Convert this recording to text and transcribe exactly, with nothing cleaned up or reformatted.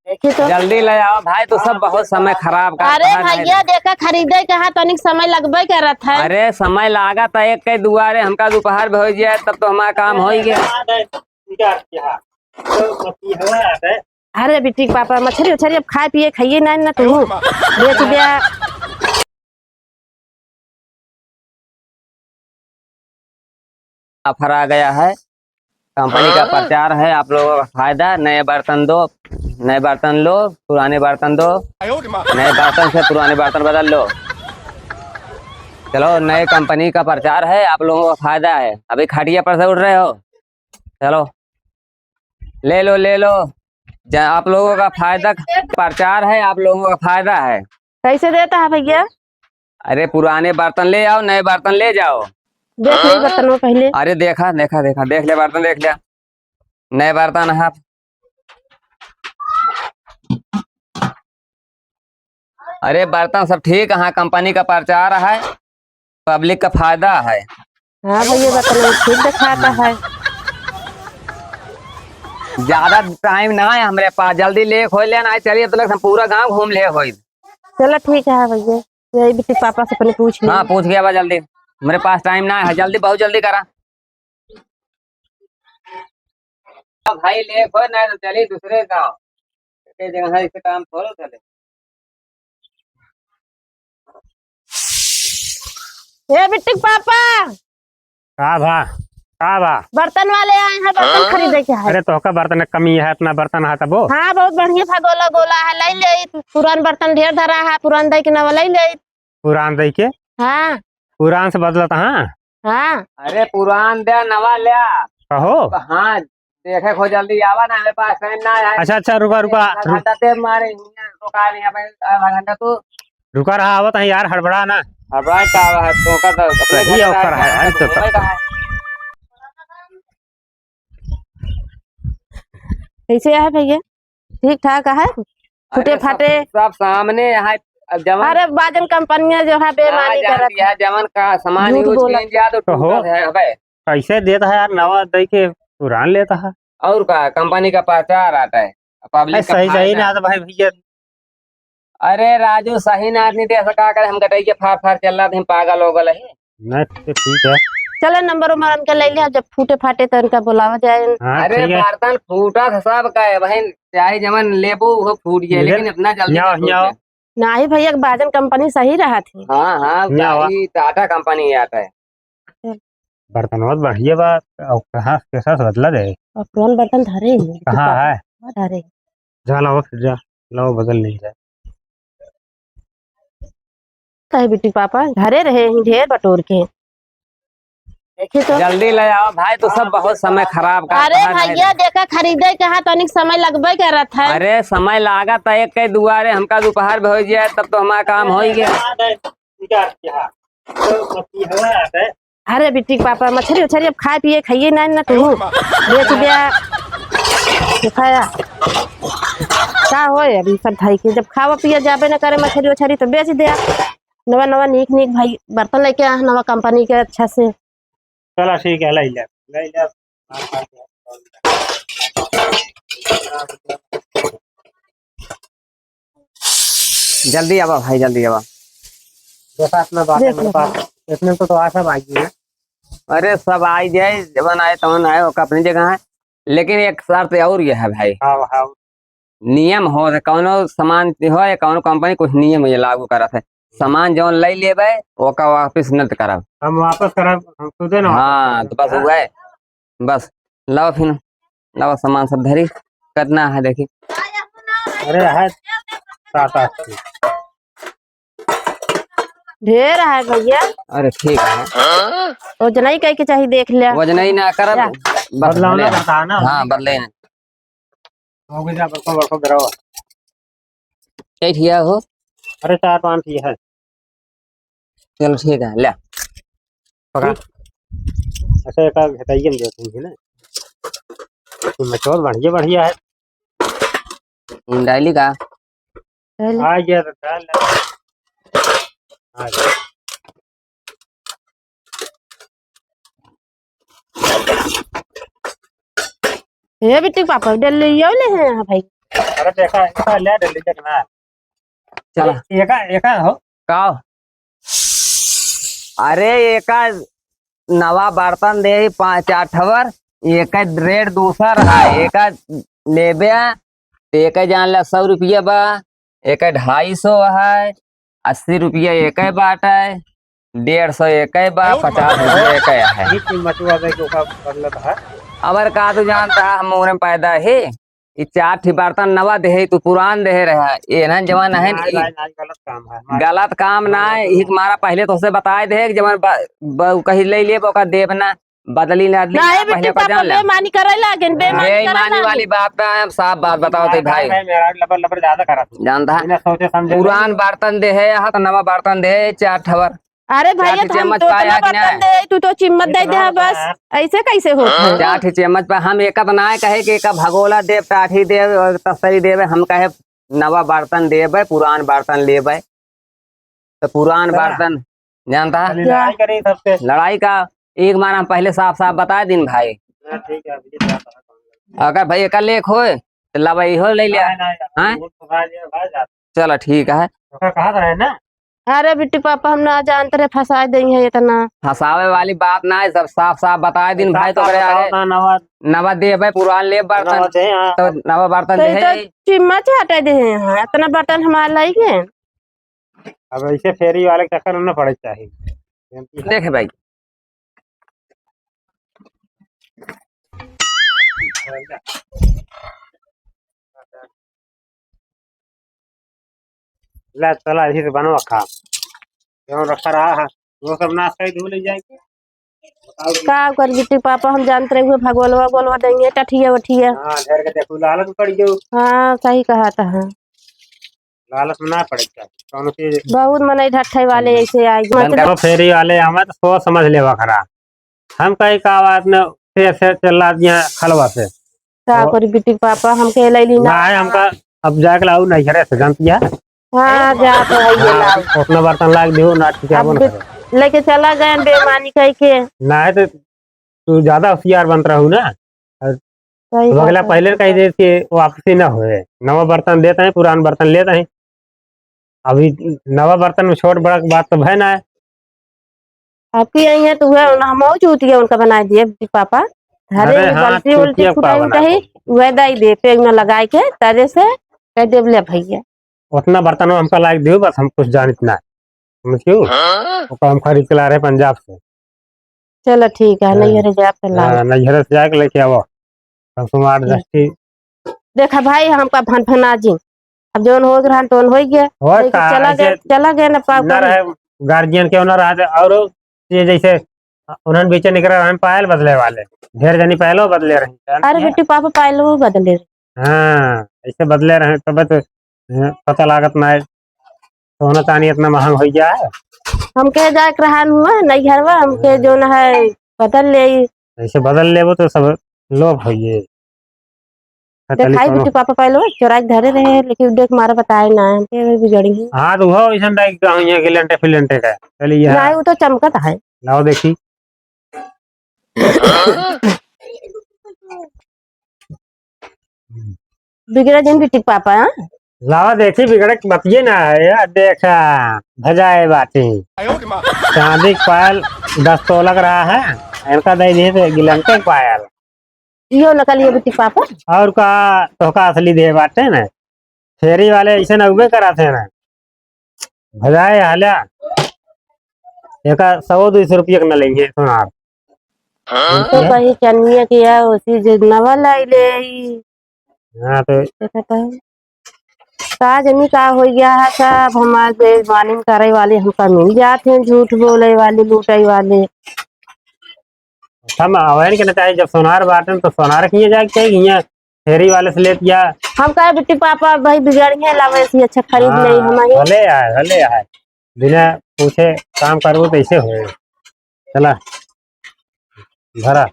देखी तो। जल्दी ले आओ भाई, तू सब बहुत समय खराब कर अरे रहा है। भैया, देखा, खरीदे के हा, तनिक समय लगबे करत है। अरे, समय लागत है, एक के दुआरे हमका दोपहर में हो जाए, तब तो हमारा काम हो ही गया। अरे बिट्टी के पापा, मछरी उछरी अब खाए पिए खाइए ना, ना तू बेच दिया। ऑफर आ गया है, कंपनी का प्रचार है, आप लोगों का फायदा। नए बर्तन दो, नए बर्तन लो, पुराने बर्तन दो, नए बर्तन से पुराने बर्तन बदल लो। चलो, नए कंपनी का प्रचार है, आप लोगों का फायदा है। अभी खटिया पर से उठ रहे हो, चलो, ले लो, ले लो। जा, आप लोगों का फायदा, प्रचार है, आप लोगों का फायदा है। कैसे देता है भैया? अरे, पुराने बर्तन ले आओ, नए बर्तन ले जाओ। देख ले बर्तनवा पहले। अरे, देखा, देखा, देखा, देख ले बर्तन, देख ले। नए बर्तन है। अरे, बर्तन सब ठीक है, कंपनी का प्रचार है, पब्लिक का फायदा है। हाँ भैया, बर्तन ठीक दिखाता है। ज्यादा टाइम ना है हमरे पास, जल्दी ले खोल ले ना, चलिए तो लग हम पूरा गांव घूम ले होई। चलो ठीक है भैया, यही बिट्टी पापा से अपने पूछ ले। हाँ, पूछ के आवा जल्दी, मेरे पास टाइम ना है, जल्दी, बहुत जल्दी करा। भाई, ले खोल ना तो चली दूसरे गांव, एक जगह है, इसे काम थोड़ा चले। ए बिट्टी के पापा, का भा? का भा? बर्तन वाले आए हैं, बर्तन खरीदे के है। अरे, तोहका बर्तन के कमी है, इतना बर्तन है तबो। हाँ, बहुत बढ़िया था, गोला गोला है, ले ले। पुरान बर्तन ढेर धरा है, पुरान दे के नवा ले ले। पुरान दे के? हाँ। पुरान से बदलत, हाँ? हाँ। अरे, पुरान दे, नवा ले। कहो। हाँ, देखे खो, जल्दी आवा ना, हमारे पास टाइम ना है। अच्छा, अच्छा, रुका, रुका, आधा घंटा ते मारे, रुका नहीं, आधा घंटा तू। रुका रहा, आवत है यार, हड़बड़ा ना। हड़बड़ा का है, तो का तो अपने सही घर ऑफर है, अरे तो घूमे का है। कैसे है भैया? ठीक ठाक है? फूटे अरे सब, फाटे? सब सामने है। अब जवन अरे बाजन कंपनियां जो है, ना बेईमानी जानती करत है, जवन का सामान झूठ use बोलत। किया तो कहो। टूटत है, अबे। कैसे देता है यार, नवा दे के पुरान लेता है। और का, कंपनी का प्रचार आता है, पब्लिक अरे का सही, सही फायदा ना है। तो भाई भैया। अरे राजू, सही ना आदमी दे सका करे, हम गटई के फार फार चल रहा था, हम पागल हो गए हैं। नहीं, तो ठीक है। चलो नंबर उम्बर उनके ले लिया, जब फूटे फाटे तो उनका बुलावा जाए। हाँ, अरे ठीक है। बर्तन फूटा था सब का है बहन, चाहे जमन लेबू वो फूट गया, इधर लेकिन इतना जल्दी न्याओ, ना फूटे। न्याओ। नाही भैया, बाजन कंपनी सही रहा थी। हाँ, हाँ, न्याओ। गाड़ी टाटा कंपनी आता है। बर्तन बहुत बढ़िया बा, और कहाँ कैसा से बदला दे? और कौन बर्तन धरे हैं? कहाँ है? धरे। जा लाओ, फिर जा, लाओ, बदल नहीं जाए। कहे बिट्टी पापा, घरे रहे ही ढेर बटोर के। देखी तो। जल्दी ले आओ भाई, तू सब बहुत समय खराब कर अरे रहा है। भैया, देखा, खरीदे के हा, तनिक समय लगबे करत है। अरे, समय लागत है, एक के दुआरे हमका दोपहर में हो जाए, तब तो हमारा काम हो ही गया। अरे बिट्टी के पापा, मछरी उछरी अब खाए पिए खाइए ना, ना तू बेच दिया। दिखाया का होए अभी सब भाई के, जब खावा पिया जाबे ना करे मछरी उछरी तो बेच दिया। नवा नवा नीक नीक भाई बर्तन लेके आ, नवा कंपनी के अच्छा से। चला ठीक है, ले ले, ले ले। जल्दी आवा भाई, जल्दी आवा। जैसा अपना बात है देख मेरे लो। पास, इतने तो, तो आ सब आ गए। अरे सब आई जाए, जवन आए तवन आए, ओका अपनी जगह है। लेकिन एक शर्त और ये है भाई। हाँ, हाँ। नियम हो, कौनो सामान हो या कौनो कंपनी कुछ नियम ये लागू करत है। सामान जौन ले लेबे, ओका वापस न करब। हम वापस करब, हम खुदे ना वापस हाँ, करब। तो बस हुआ है। बस, लाओ फिर, लाओ सामान सब धरी, कितना है देखी। अरे है सात आठ चीज। ढेर है भैया। अरे ठीक है। वजनई कह के चाही देख ले। वजनई ना करब, या। बस बदलाव ना भले। करता है ना। हाँ, बदले ना। हो गया, बरको, बरको, गिराओ। कई ठिया हो? अरे, चार पाँच ठिया है। चलो, ठीक है, ले। पकड़। अच्छा, एक आध घटाइए में देते हैं ना। ये मचौल बढ़िया, बढ़िया है। डाली का? डाली। आ गया तो डाल ले। आ गया। हे बिट्टू पापा, डल ले आओ ले हैं यहाँ भाई। अरे देखा, एका ले ले, ले ना। चला। एका, एका हो। का? अरे एका नवा बर्तन देही पाँच चार ठवर, एका रेट दूसर है, एका लेबे, तो एका जान ला सौ रुपया बा, एका ढाई सौ है, अस्सी रुपया एका बाटे, डेढ़ सौ एका बा, पचास रुपया एका है। ये कीमत वाले के ओका बदलत है। अबर का तू जानता है, हम उन्हें पैदा ही, ई चार ठी बर्तन नवा देहे, तू पुरान देहे रहा। ये ना जवन है ना, ना, ई ना, ना, गलत काम है, हमारा गलत काम ना है, हमारा ई हमारा पहले तोसे बताए देहे कि जवन ब-, ब-, कहीं ले लिए, ओका देब ना, बदली ना, बदली ना, ना, ये पहले बिट्टू का पापा जान ले। बेईमानी करे लागेन, बेईमानी करे बेईमानी लागेन। वाली बात ना है, हम साफ बात बताओ तो भाई। भाई, मेरा लबर, लबर ज्यादा करत है। जानता है? बिना सोचे समझे पुरान बर्तन देहे, यहाँ तो नवा बर्तन देहे, चार ठवर। अरे भैया, चार ठी तो हम चम्मच तो पाया उतना कि ना? बर्तन दे, तू तो चिम्मच दे दे, इतना बस। बर्तन। ऐसे कैसे होत है? चार ठी चम्मच पर हम एक ना कहे कि एक भगोला देब, टाठी देब, और तसरी देब, हम कहे नवा बर्तन देबे, पुरान बर्तन लेबे। तो पुरान हाँ। बर्तन जानता है? खाली लड़ाई करी सबसे। लड़ाई का एक बार हम पहले साफ साफ बता दिन भाई। हाँ, ठीक है, अभी क्या पता कौन है। अगर भाई एक लेख होए, तो लबई हो ले लिया। नहीं, नहीं, हाँ? वो तो भाई, ये भाई जाता। चलो ठीक है। तो कहा रहे ना? अरे बिट्टू पापा, हम ना जानत रहे, फंसा देई है इतना। फंसावे वाली बात ना है, सब साफ साफ बताए दिन भाई, तो साफ करे साफ आगे बताओ ना, नवा नवा देबे, पुरान ले बर्तन, नवा दे, हाँ। तो नवा बर्तन तो दे। इतना चिम्मच हटा दे हैं, इतना बर्तन हमार लाई के। अब ऐसे फेरी वाले के चक्कर में ना पड़े चाहिए। देखे भाई। ले चला, यही से बनवा खा। जो रखा रहा है, वो सब नाश कर धो ले जाएंगे। का कर बिट्टू पापा, हम जानत रहे हुए भगोलवा गोलवा देंगे, टठिया वठिया। हाँ, घर के देखो, लालच पड़ गयो। हाँ, सही कहा था। लालच में ना पड़े के चाही, कौनो चीज। बहुत मनई ढट्ठई वाले ऐसे आए। बंद करो, फेरी वाले, हमें तो सोच समझ लेवा खरा। हम कही का बात न, फिर से चला दिया खलवा से। का करी बिट्टू पापा, हमके लैली ना। ना है, हमका अब जाके लाऊ नैहरे से, जानती है? हाँ, जा तो है ये हाँ, लाऊ। उतना बर्तन लाग दियो ना, ठीक है, अब बन बे-, करे। लेके चला गए बेईमानी कह के। ना है तो तू ज्यादा होशियार बनत रहू ना। और सही तो अगला बात है। पहले कह दे कि वापसी ना होए, नवा बर्तन देत हैं, पुरान बर्तन लेत हैं। अभी नवा बर्तन में छोट बड़ा के बात तो भय ना है। आपकी यही है तो वह हम और चूतिया उनका बनाए दिए पापा। धरे अरे हाँ, गलती उलटी चूतिया का छुटाई बना उटाई, दो। वह दाई दे पेग में लगाए के तरे से कह देब ले भैया। उतना बर्तन हमका लाग दियो, बस हम कुछ जानित ना। समझ क्यों? हाँ? ओका हम खरीद के ला रहे पंजाब से। चलो ठीक है, हाँ। नैहरे जाए के ला। हाँ, नैहरे से जाके लेके आवो। हम सोमवार ठीक। दस ठी। देखा भाई, हमका भन भना जी। अब जौन हो रहन तौन हो गया। हो लेकिन का, चला ऐसे गए, चला गए ना पाव ना करी। रहे, गार्जियन के ना रहा और ये जैसे उन्हन बीचे निकरा रहन पायल बदले वाले, ढेर जनी पायलो बदले रही, जानत अरे है? बिट्टू पापा पायलो बदले रही। हाँ, ऐसे बदले रहे तब तो, हाँ, पता लागत ना है, सोना चांदी इतना महंग हो गया है। हमके जाए के रहन हुआ नैहरवा, हमके हाँ। जो न है बदल ले। ऐसे बदल लेबो तो सब लोग होइए। हाँ, देखाई चली बिट्टू पापा पायलो चोराई के धरे रहे, लेकिन देख मारा बताए ना, हमके भी बिगड़ी। हाँ, तो वो ऐसन टाइप का हुई है कि लेंटे फिलेंटे का। चलिए, हाँ। नहीं, वो तो चमकत है। लाओ देखी। बिगड़ा जिन बिट्टू पापा, हाँ? लाओ देखी, बिगड़े के बतिये ना है यार, देखा, भजाए बाटी। चांदी के पायल दस तोला के रहा है, इनका दे दिए थे गिलंटे के पायल। इहो नकली है बिट्टू पापा। और का, तोहका असली दे बाटे ना, फेरी वाले ऐसे ना उबे कराते हैं ना। भजाए हाल्या, एका सौ दो सौ रुपया के न लेंगे सोनार। तो कहीं चनिया के या उसी जे नवा लाई ले आई। हाँ, तो देखा तो। का जनी का हो गया है, सब हमार बेईमानी करे वाले हमका मिल जाते हैं, झूठ बोले वाले, लूटे वाले। हम अवैन के न चाहे, जब सोनार बाटन तो सोनार किए जाए के चाहिए, हियाँ फेरी वाले से लेत या। हम कहे बिट्टू पापा भाई बिगड़ गए, लावे से अच्छा खरीद हाँ, ले हम ही। भले आए, भले आए, बिना पूछे काम करबो तो ऐसे होए। चला, भरा।